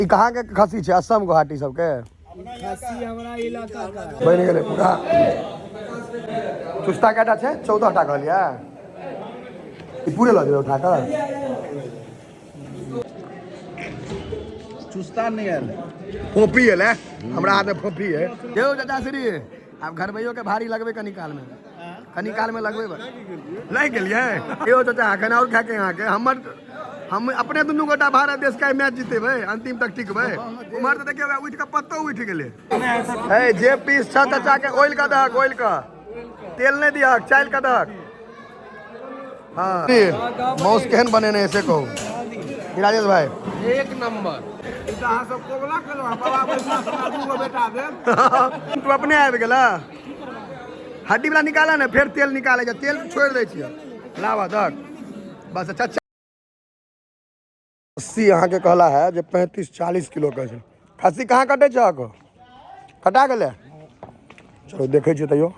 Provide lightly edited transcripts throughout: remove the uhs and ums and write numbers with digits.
ई कहाँ के खस्सी छै? असम गुवाहाटी सबके खस्सी हमरा इलाका का है। बनि गेलै पूरा। चुस्ता कएटा छै? 14 टा कहलियै। ई पूरे लऽ जेबै उठा कऽ। चुस्ता नहीं आयल। फोपी एलै हमरा हाथ में, फोपी है। यौ चाचा श्री, आब घरबैयो के भारी लगबै कनी काल में, कनी काल में लगबै। लागि गेलियै यौ चाचा? एखन आओर खाके अहाँके हमर हम अपने दुनू गोटा भारत देश के मैच जीतेबै, अंतिम तक टिकबै। उम्हर तऽ देखियौ उठि कऽ पत्तो उठि गेलै। हे जे पीस छ चाचा के, ओइल कऽ दहक, ओइल कऽ तेल नहि दिहक, चालि कऽ दहक। हाँ, मौस केहन बनेने है से कहू राजेश भाई। एक नंबर। अहाँ सब कोबला केलहुँ बाबा बैसला, हमरा दूगो बेटा भेल। तू अपने आबि गेला। हड्डी वाला निकाला ने, फेर तेल निकाले छै, तेल छोड़ि दै छियै। लाबा दहक बस। अच्छा, खस्सी अहाँके कहला है जे 35-40 किलो के छै खस्सी। कहाँ कटै छै अहाँके? कटा गेलै? चलो देखै छियै। तैयो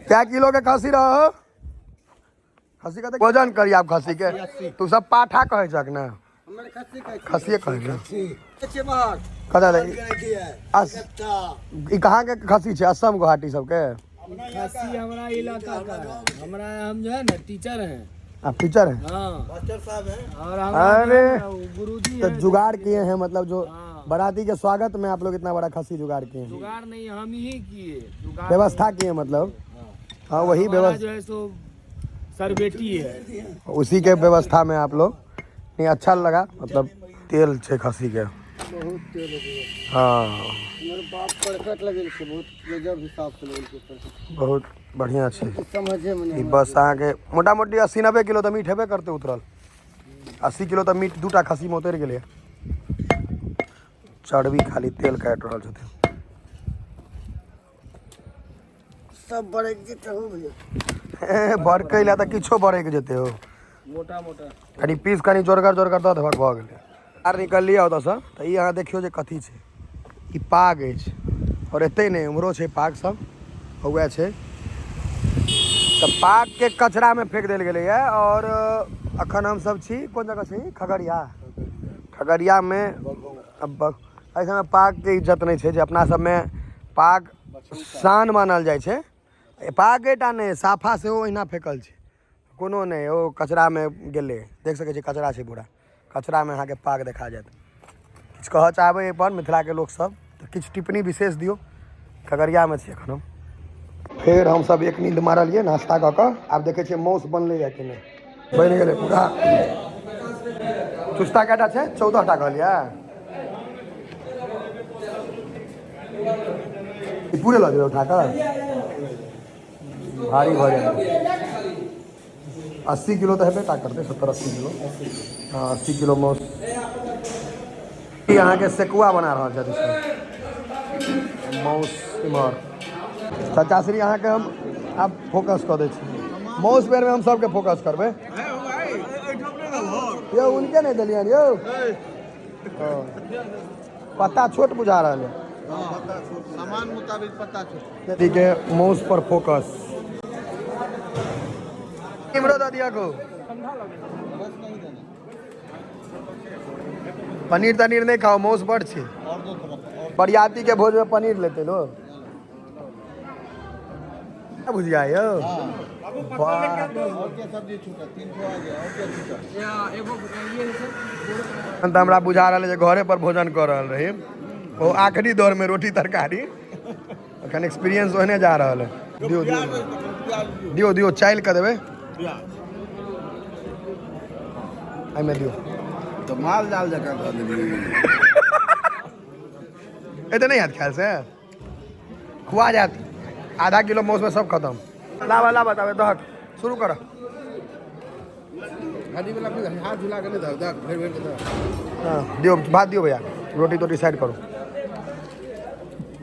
कै किलो के खस्सी रह? खस्सी कते वजन करी आब खस्सी के? तू सब पाठा कहै छक ने? खस्सिए कहै छै। कतऽ लै? ई कहाँ के खस्सी छै? असम गुवाहाटी सबके? खस्सी हमरा इलाका का है। हमरा हम जो है ना टीचर हैं। आप टीचर हैं? हाँ। मास्टर साहब हैं। और हमरा अरे जो है ना, वो गुरुजी तो हैं। जुगाड़ किए हैं, मतलब जो हाँ। बाराती के स्वागत में आप लोग इतना बड़ा खस्सी जुगाड़ किए हैं। जुगाड़ नहीं, हम ही किए जुगाड़। व्यवस्था किए मतलब, हाँ वही। हमारा व्यवस्था जो है सो सरबेटी है। उसी के व्यवस्था में आप लोग। नहीं, अच्छा लगा। मतलब तेल छै खस्सी के। बहुत तेल हो गया। हाँ। हमर बाप करकट लगेल छै, बहुत गजब हिसाब से लगेल छै करकट। बहुत बढ़िया छै। समझे में ई नहीं। बस अहाँके मोटा मोटी 80-90 किलो तऽ मीट हेबे करतै उतरल। 80 किलो तऽ मीट दूटा खस्सीमे उतरि गेलै। चर्बी खाली तेल काटि रहल छथिन। सब बड़क जेतै हो भैया। हे, बड़कै लए तऽ किछो बड़कि जेतै हो। मोटा मोटा। कनि पीस कनि जोरगर जोरगर दऽ देबक, भऽ गेलै। आर निकललियै ओतऽसँ तऽ ई अहाँ देखियौ जे कथी छै। ई पाग अछि आओर एतै नहि, उम्हरो छै पाग सब, उएह छै। तऽ पागके कचरामे फेंक देल गेलैए। आओर अखन हमसब छी कोन जगह छी? खगड़िया। खगड़ियामे अब एहि सबमे पागके इज्जत नहि छै, जे अपना सबमे पाग शान मानल जाइ छै। पागेटा नहि, साफा सेहो ओहिना फेकल छै, कोनो नहि, ओ कचरामे गेलै। देख सकै छी, कचरा छै पूरा, कचरामे अहाँके पाग देखा जायत। किछु कहऽ चाहबै एहिपर मिथिलाके लोकसब तऽ किछु टिप्पणी विशेष दियौ। खगड़ियामे छी एखन हम। फेर हमसब एक नींद मारलियै नाश्ता कऽ कऽ। आब देखै छियै मौस बनलैए कि नहि। बनि गेलै पूरा। चुस्ता कएटा छै? 14 टा कहलियै। ई पूरे लऽ जेबै उठा कऽ, भारी भऽ जायत। 80 किलो तऽ हेबे टा करतै, 70-80 किलो। हाँ, 80 किलो मौस। ई अहाँके सेकुआ बना रहल छथि सब। मौस इम्हर। चाचा श्री, अहाँके हम आब फोकस कऽ दै छी। मौस बेरमे हम सबके फोकस करबै। यौ, उनके नहि देलियनि यौ। हाँ। पत्ता छोट बुझा रहल है। सामान मुताबिक पत्ता छोट। ठीक है, मौस पर फोकस। इमरो दऽ दिया को। पनीर तनीर नहि खाओ, मौस बड़ छै। बरियाती के भोज में पनीर लेते लोग। भुजिया यौ, वाह। और क्या सब्जी छूटा? तीन ठो आ गया, और क्या छूटा? तहन तऽ हमरा बुझा रहल है जे घरे पर भोजन कऽ रहल रही। ओ आखिरी दौर में रोटी तरकारी। अखन एक्सपीरियंस ओहने जा रहल है। दियौ दियौ दियौ दियौ, चालि कऽ देबै, एहिमे दियौ। तो माल जाल जकाँ दऽ देलियै। एते नहि हैत खायल से खुआ जायत। आधा किलो मौस में सब खत्म। लाबा लाबा, ताबे दहक शुरू कर। हड्डी वाला पीस हाथ झुला के नहि दहक, दहक भरि भरि के दहक। हाँ, दियौ भात दियौ भैया, रोटी तोटी साइड करू।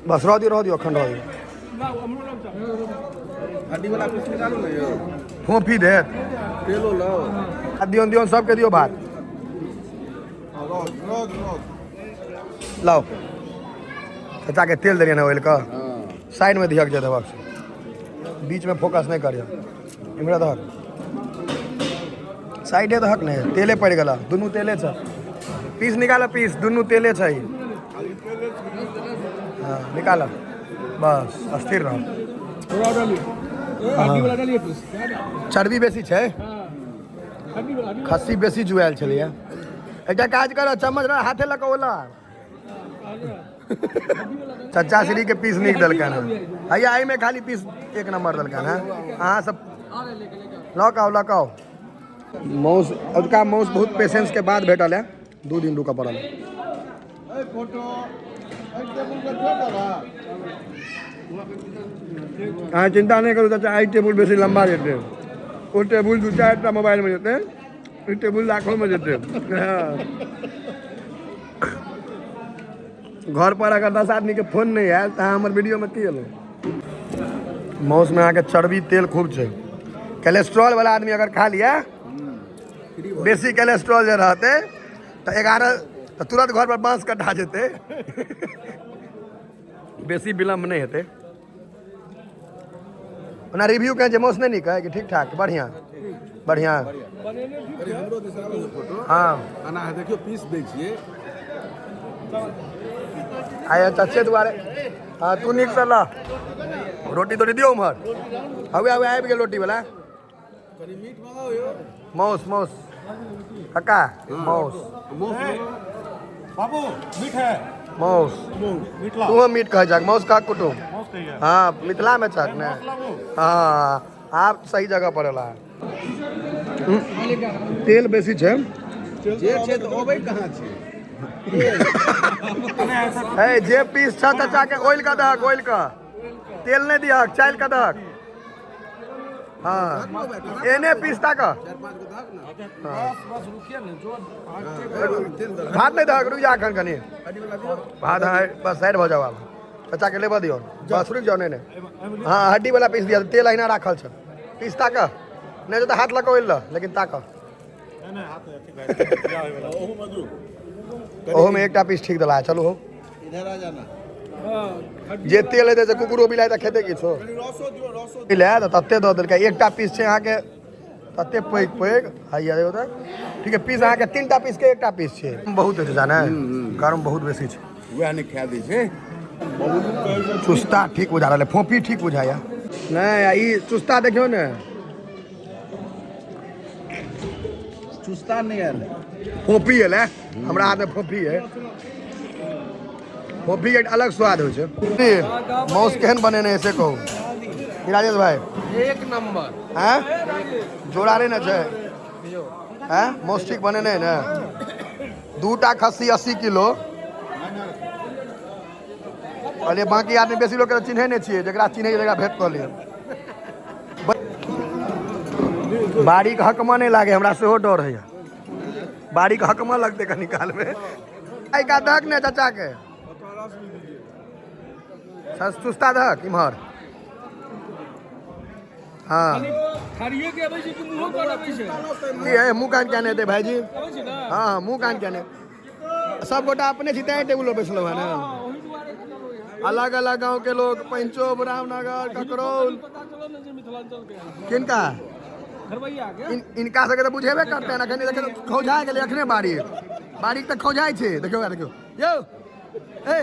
बस, रह दियौ, रह दियौ, अखन रह दियौ। हड्डी वाला पीस निकालू ने यौ। फोफी देत। तेलो लाओ। आ दियौ दियौ, सबके दियौ भात। हाँ, रह रह रह। लाओ, चाचा के तेल देलियै ने ओइल कऽ। साइड में दिहक जे देबक से, बीच में फोकस नहि करियह। इम्हरे दहक, साइडे दहक ने, तेले पड़ि गेल, दुनू तेले छै। पीस निकाल, पीस दुनू तेले छै। हाँ निकाल, बस स्थिर रह। थोड़ा डालिए, हड्डी वाला डालिए पीस। चर्बी बेसी छै। हड्डी वाला, हड्डी। खस्सी बेसी जुआयल छलैया। एकटा काज कर, चम्मच रह हाथे लऽ कऽ ओला। चचा श्री के पीस नीक देलकनि हँ। हैया एहिमे खाली पीस एक नंबर देलकनि हँ। अहाँ सब लऽ कऽ आउ, लऽ कऽ आउ मौस। अजुका मौस बहुत पेशेंस के बाद भेटल है, 2 दिन रुकऽ पड़ल। अहाँ चिंता नहि करू चाचा, एहि टेबुल बेसी लम्बा जेतै। ओ टेबुल 2-4 टा मोबाइलमे जेतै, ई टेबुल लाखोमे जेतै। हँ, घर पर अगर 10 आदमीके फोन नहि आयल तऽ अहाँ हमर वीडियोमे की एलहुँ? माउसमे अहाँके चर्बी तेल खूब छै। कोलेस्ट्रॉल वाला आदमी अगर खा लिअ, बेसी कोलेस्ट्रॉल जे रहतै तऽ 11 तऽ तुरंत घर पर बाँस कटा जेतै, बेसी विलम्ब नहि हेतै। ओना रिव्यू कहै छै माउस नहि नीक है कि ठीक ठाक? बढ़िआँ बढ़िआँ। हँ। एना देखियौ, पीस दै छियै। आइ चचे दुआरे। हँ, तू नीकसँ लऽ, रोटी तोटी दियौ उम्हर। हवे हवे आबि गेल रोटी वाला। मौस मौस काका, मौस। बाबू, मीट है। मौस। मीट। तू मीट कहै छक, मौस कह कुटुम। हाँ, मिथिला में छक ने। हाँ, आप सही जगह पर एला। तेल बेसी छै। जे छै तऽ अबै कहाँ छै? हे, जे पीस छ चाचा के ओइल का दहक, ओइल का तेल नहीं दिहक, चाइल का दहक। हाँ, एने पीस ताक। बस रुकिए ने, जो भात नहीं दहक, रुक जा अखन कनी भात। हाँ, बस साइड भऽ जाओ आब, चाचा के लेबऽ दियौ। बस रुक जाओ। नहीं नहीं, हाँ, हड्डी वाला पीस दिया, तेल अहिना राखल छ। पीस ताक, नहीं तो हाथ लऽ कऽ ओइल लऽ, लेकिन ताक। ओहोमे एकटा पीस ठीक देला। चलू हो। इधर आ जाना। जे तेल हेतै से कुकुरो बिलाइ तऽ खेतै किछो ले तऽ तते दऽ देलकै। एकटा पीस छै अहाँके तते पैघ पैघ। हैया देखो तऽ, ठीक है पीस अहाँके 3टा पीस के एकटा पीस छै। बहुत होइ छै जाने, गर्म बहुत बेसी छै। वएह नहि खाए दै छै। चुस्ता ठीक बुझा रहल है, फोपी ठीक बुझाया नहि। ई चुस्ता देखियौ ने। चुस्ता नहि आयल। फोपी एलै हमरा हाथमे, फोपी है। फोपी के अलग स्वाद होइ छै। माउस केहन बनेने है से कहू राजेश भाई। एक नंबर। हैं, जोड़ा नहि ने छै? हैं, माउस ठीक बनेने है ने? 2टा खस्सी 80 किलो। कहलियै बाकी आदमी बेसी लोकके चिन्है नहि छियै, जकरा चिन्है जकरा भेंट कऽ लिअ। बाड़ीके हकमा नहि लागे, हमरा सेहो डर होइए। बाड़ीके हकमा लगतै कनी कालमे। आइ का दहक ने चाचा के चुस्ता दहक इम्हर। हाँ। खारिये के अबै छै कि मुँहो कर अबै छै? की है, मुँह कान क्या नहीं हेतै भाईजी? अबै छै ने। हाँ, मुँह कान क्या नहीं। सब गोटा अपने छी तैं टेबुल पर बैसलहुँ है ने। ओहि दुआरे खतम हो गया। अलग अलग गांव के लोग, पंचोब, रामनगर, ककरौल। पता चलल ने जे मिथिलांचल के है। किनका? घरबैया के। इनका सबके तऽ बुझेबे करतै ने। अखन देखियौ खौझा गेलै अखने। बाड़ी बाड़ी तऽ खौझाइ छै। देखियौ देखियौ यौ, ए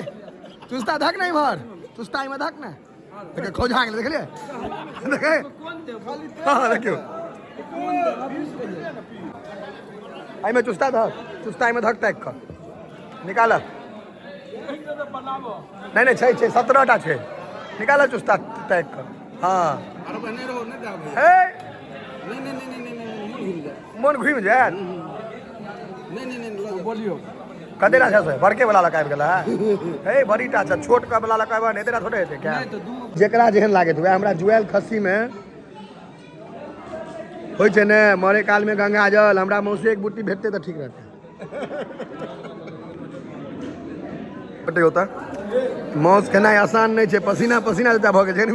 चुस्ता धक ने इम्हर, चुस्ता इम्हर धक ने। देखियौ खौझा गेलै, देखलियै? देखे। कोन देव खाली? हाँ, देखियौ एहिमे चुस्ता धक, चुस्ता एहिमे धक, ताकि कऽ निकाल। बनाबो। नहि नहि, छै छै, 17टा छै। निकाल चुस्ता ताकि कऽ। हाँ। अरे नहि रहो, नहि दे। हे। नहीं नहीं नहीं नहीं नहीं, मन घूम जाए। मन घुमि जायत। नहीं नहीं नहीं। बोलियो। कतेटा छै से? बड़के वाला लऽ कऽ आबि गेल है। हे, बड़ीटा छै, छोट का वाला लऽ कऽ आबि एतेटा थोड़े हेतै क्या? नहि तऽ दू। जेकरा जेहन लागैत हुए। हमरा जुआयल खस्सीमे होइ छै ने, मरे कालमे गंगा जल। हमरा मौसी एक बुट्टी भेटतै तऽ ठीक रहतै। होता माउस खेनाइ आसान नहि छै। पसीना पसीना जता भऽ गेल छै ने।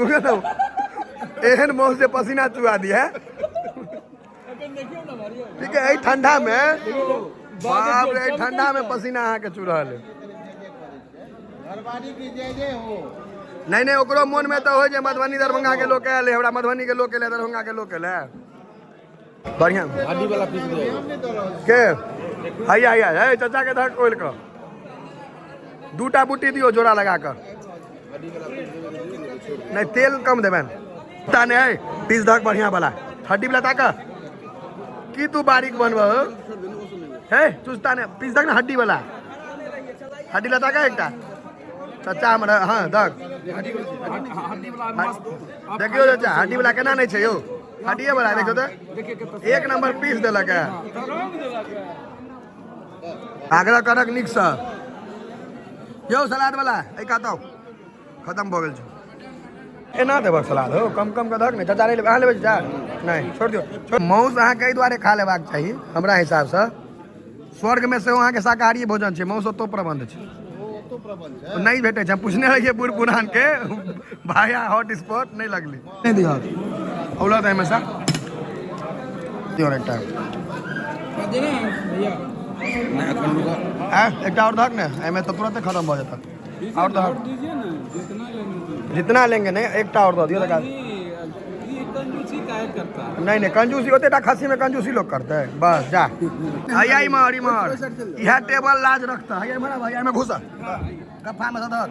एहन माउस जे पसीना चुआ दिए। देखियौ ने भारी। ठीक है, एहि ठंडा में, बाप रे, एहि ठंडा में पसीना अहाँके चु रहल है। घरवारी की जय जय हो। नहीं नहीं, ओकरो मोन में तऽ होइ जे मधुबनी दरभंगा के लोक आयल है, हमरा मधुबनी के लोक एलै, दरभंगा के लोक एलै। बढ़िया हड्डी वाला पीस दे के हैया हैया हे चाचा के धक खोल कऽ दूटा बूटी दियौ जोड़ा लगा कऽ। नहि तेल कम देबनि ता नहि पीस दहक बढ़िया वाला हड्डी वाला ताक की तू बारीक बनबह हे चुस्ता नहि पीस दहक ने हड्डी वाला हड्डी वाला ताक एकटा चाचा हमर हँ दहक। देखियौ चाचा हड्डी वाला केना नहि छै यौ हड्डिए वाला देखियौ तऽ एक नंबर पीस देलक है। आग्रह करक नीकसँ यौ सलाद वाला एहि कात आउ खतम भऽ गेल छै। एना देबक सलाद हो कम कम के दहक ने चाचा नहि लेबै अहाँ लेबै चाचा नहि छोड़ि दियौ। माउस अहाँके एहि दुआरे खा लेबाक चाही हमरा हिसाबसँ स्वर्गमे सेहो अहाँके शाकाहारी भोजन छै माउस ओतौ प्रबन्ध छै नहि भेटै छै। हम पुछने रहियै बूढ़ पुरान के भाया हॉट स्पॉट नहि लगलै नहि दिहक औलत एहिमे सँ दियौ एकटा एकटा और दहक ने एहिमे तऽ तुरंते खत्म भऽ जेतै और दहक जितना लेंगे नहीं एकटा और दऽ दियौ तऽ नहीं नहीं कंजूसी ओतेटा खस्सी में कंजूसी लोग करते हैं बस जा हैया इमहर इमहर इएह टेबल लाज रखता हैया इमहर आब, हैया एहिमे घुस गफ्फा में सँ दहक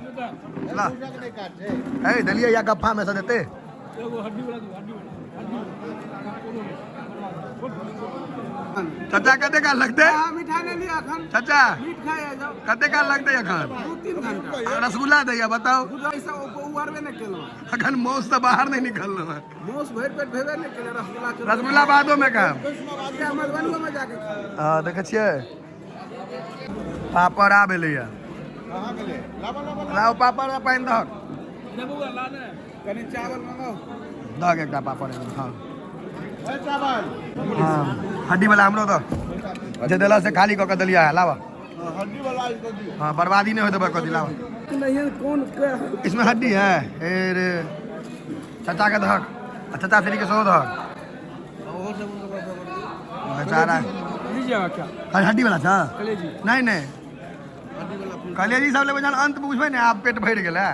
ला हे देलियै या गफ्फा में सँ देते। चाचा कते काल लगतै? मिठाई नहीं लिया अखन। चाचा मीट खाए जाओ। कते काल लगतै अखन? 2-3 घंटा। रसगुल्ला दैया बताओ। ऐसा उबारबे नहीं केलहुँ। अखन मौस से बाहर नहीं निकललहुँ हँ। मौस भरि पेट भेबे नहीं केलै रसगुल्ला। रसगुल्ला बादो में खायब। मधुबनियो में जाके खायब। हँ देखै छियै पापड़ आ भेलैया। लाउ पापड़ आ पानि दहक। कनि चावल मंगाओ। दहक एकटा पापड़ एगो, हँ हँ हड्डी वाला हमरो दह जे देलक से खाली कऽ के देलियै है लाबऽ। हाँ बर्बादी नहीं हो देबै कथी लाबऽ। कौन इसमें हड्डी है हे रे चाचा के दहक आ चाचा श्री के सेहो दहक बेचारा। लीजिएगा क्या? अरे हड्डी वाला छा? कलेजी। नहीं नहीं कलेजी सब लेबै जहन अंत बुझबै ने आब पेट भरि गेलै।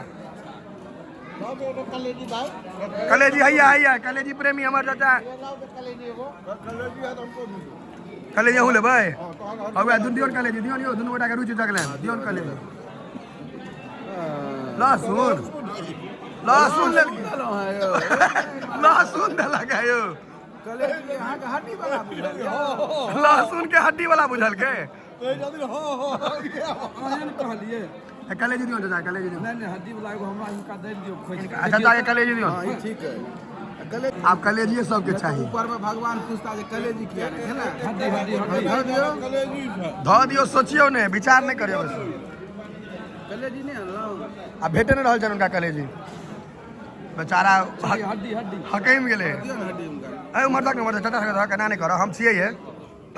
कलेजी हैया हैया कलेजी प्रेमी हमर चाचा। कलेजी अहूँ लेबै? हौवे दियौ कलेजी दियौ यौ दुनू गोटाके रुचि जगलै दियौ कलेजी। लहसुन लहसुन लेलकै लहसुन देलक है यौ। कलेजी अहाँके हड्डी वाला बुझल। लहसुन के हड्डी वाला बुझलकै। कहलिए कलेजी दियौ चाचा कलेजी दियौ। नहीं नहीं हड्डी वाला एगो हमरा हिनका दे दियौ खोजि। अच्छा चाचा के कलेजी दियौ। हाँ ई ठीक है। कलेजी आब कलेजिए सबके चाही। ऊपर में भगवान पूछता जे कलेजी किया नहीं है ना? हड्डी हड्डी हड्डी धऽ दियौ। धऽ दियौ सोचियौ ने विचार नहि करियौ बेसी। कलेजी नहीं अनलहुँ। आ भेटे नहि रहल छनि हुनका कलेजी बेचारा हड्डी हड्डी हकैम गेलै। दियौ ने हड्डी हुनका। ए उम्हर तक ने उम्हर चाचा सबके धऽ एना नहि करऽ हम छियै हे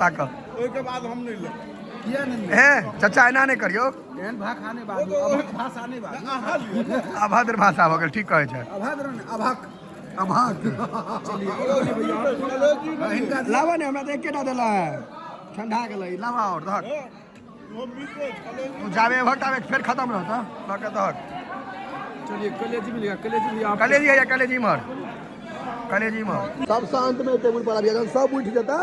ताकऽ। ओहिके बाद हम नहि लेब। किया नहीं? हे चाचा एना नहि करियौ। एहन भाषा नहीं बाजू अभद्र भाषा नहीं बाजू। अभद्र भाषा भऽ गेल ठीक कहै छै। अभद्र नहीं अभक। अभद्र लाबऽ ने हमरा तऽ एकेटा देला है ठंडा गेलै लाबऽ और दहक। तू जाबे भक ताबे फेर खत्म रहतऽ लऽ के दहक। चलिए कलेजी मिलेगा कलेजी भी आप। कलेजी है या कलेजी इम्हर कलेजी इम्हर। सबसँ अंत में टेबुल पर आबि जखन सब उठि जेतै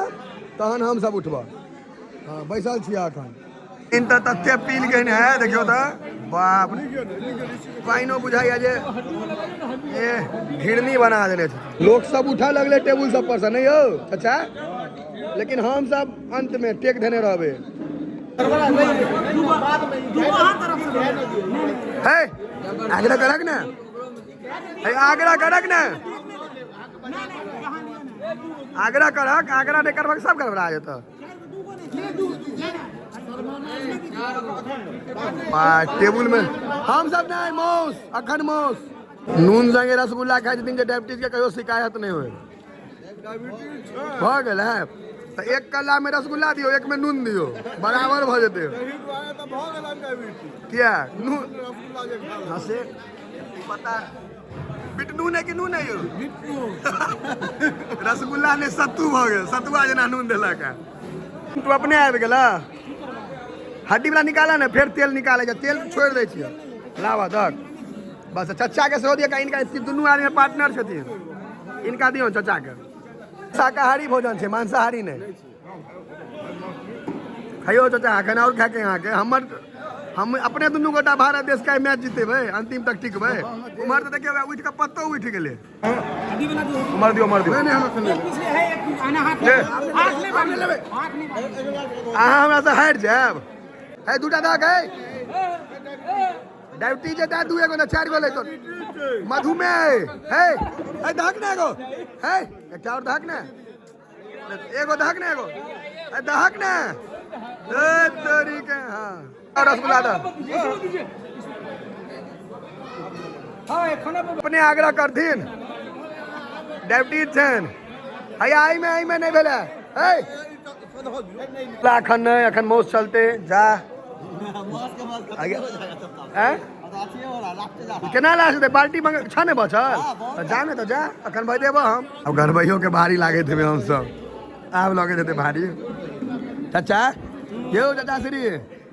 तहन हम सब उठबऽ। हँ बैसल छियै अखन। इन तऽ तते पील गेल है देखियौ तऽ बाप रे पानिओ बुझाइया जे ए घिरनी बना देने छै। लोक सब उठऽ लगलै टेबुल सब पर से नहीं यौ चाचा लेकिन हम सब अंत में टेक देने रहबै। हे आग्रह करक ने हे आग्रह करक ने आग्रह करक आग्रह नहि करबक सब गड़बड़ा जेतऽ। टेबुल में हम सब नहीं मौस अखन मौस नून संगे रसगुल्ला खाइ छथिन जे डायबिटीज के कहियो शिकायत नहीं होय भऽ गेल है तऽ एक कल्ला में रसगुल्ला दियौ एक में नून दियौ बराबर भऽ जेतै। किया नून से पता बिट नून है कि नून है यौ? रसगुल्ला ने सत्तू भऽ गेल सतुआ जेना नून देलक है। तू अपने आबि गेला हड्डी वाला निकाला ने फेर तेल निकालै छै तेल छोड़ि दै छियै लाबऽ दहक बस। चचा के सेहो दियौ इनका दुनू आदमी पार्टनर छथिन इनका दियौ चचा के। शाकाहारी भोजन छै, मांसाहारी नहि। खइयो चाचा, एखन आओर खाके अहाँके हमर हम अपने दुनू गोटा भारत देश के मैच जीतेबै, अंतिम तक टिकबै। उम्हर तऽ देखियौ उठि कऽ पत्तो उठि गेलै। उम्हर दियौ, उम्हर दियौ। अहाँ हमरा से हारि जायब। है दूटा दऽ गए डायबिटीज जे दू एगो ने 4 गो ले तो मधुमेह है। है दहक ने एगो, है एकटा और दहक ने, एगो दहक ने, एगो दहक ने तोरी के। हाँ रसगुल्ला दह अपने आग्रह करथिन, डायबिटीज छनि। हैया एहिमे एहिमे नहि भेलै। है एखन नहि, एखन मौस चलते जा। केना ला सकते बाल्टी मंग छ ने बचल जा ने, तऽ जा एखन भाई देबो हम। अब घरबैयो के भारी लागैत हेबै हमसब, आब लगैत हेतै भारी। चाचा यौ चाचा श्री,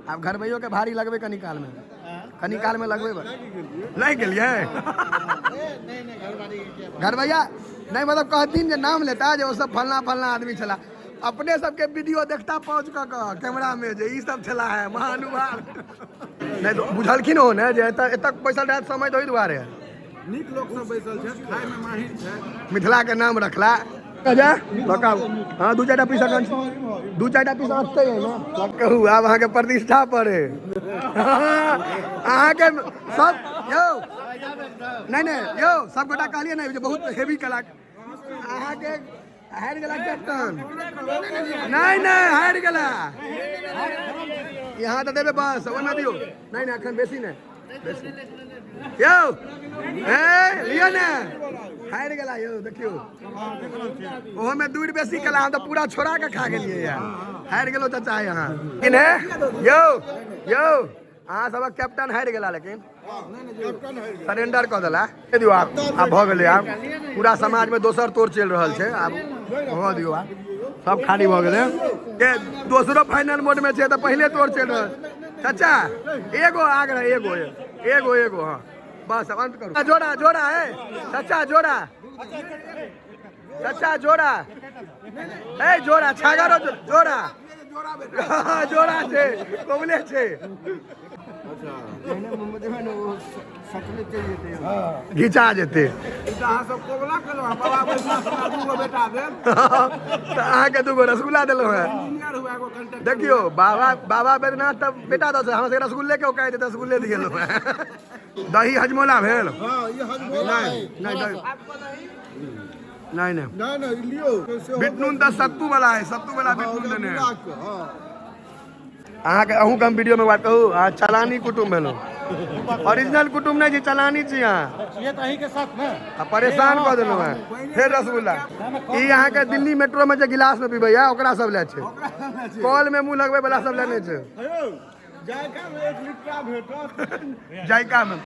आब घरबैयो के भारी लगबै कनी काल में, कनी काल में लगबै। लागि गेलियै घरबैया नहीं, मतलब कहथिन जे नाम लेता जे ओ सब फलना फलना आदमी छला। अपने सबके वीडियो देखता पहुँच कऽ कैमरा में जे ई सब छला है महानुभाव। नहीं तो बुझलखिन हो ने जे एतऽ एतऽ बैसल रहत समय तऽ ओहि दुआरे। नीक लोक सब बैसल छै, खाय में माहिर छै, मिथिला के नाम रखला। जा लकाउ। हाँ 2-4 टा पीस अखन, 2-4 टा पीस अटतै ने। कहू आब अहाँके प्रतिष्ठा पर है अहाँके सब। यौ नहीं नहीं यौ सब गोटा कहलियै ने जे बहुत हेवी कला अहाँके हारि गेला कैप्टन। नहीं नहीं हारि गेला। यहाँ तऽ देबै बस, ओहिमे दियौ। नहीं नहीं एखन बेसी नहि, बेसी यौ हे लिअ ने, हारि गेला यौ। देखियौ ओहोमे दूर बेसी कला, हम तऽ पूरा छोड़ा के खा गेलियै यार। हारि गेलो चाचा यहाँ। यौ यौ अहाँ सबक कैप्टन हारि गेला, लेकिन सरेंडर कऽ देला। दियौ आब, आब भऽ गेलै। आब पूरा समाज में दोसर तोड़ चलि रहल छै, आब भऽ दियौ, आब सब खाली भऽ गेलै। दोसरो फाइनल मोड में छै तऽ पहिले तोड़ चलि रहल। चाचा एगो आग्रह, एगो एगो एगो, हाँ बस अब अंत करू। जोड़ा जोड़ा है चाचा, जोड़ा चाचा, जोड़ा है, जोड़ा छागरो जोड़ा जोड़ा छै, कोबले छै। घिचा जेतै तऽ अहाँके 2 गो रसगुल्ला देलहुँ हेँ। देखियौ बाबा बाबा बैद्यनाथ तऽ बेटा दऽ हमरा सबके रसगुल्ले के औकात रसगुल्ले दिएलहुँ हेँ। दही हजमोला भेल? नहीं नहीं नहीं लियो। बिटनून तऽ सत्तू वाला है, सत्तू वाला बिटनून देने है। अहाँके अहूँ कम वीडियो में बात कहू, अहाँ चलानी कुटुम्ब भेलहुँ, ओरिजिनल कुटुम्ब नहीं छी, चलानी छी अहाँ। आ परेशान कऽ देलहुँ हेँ। फेर रसगुल्ला ई अहाँके दिल्ली मेट्रो में जे गिलास में पीबैया ओकरा सब लए छै, कल में मुँह लगबै वाला सब लए नहि छै। जायका में 1 लीटर भेटत, जायका में।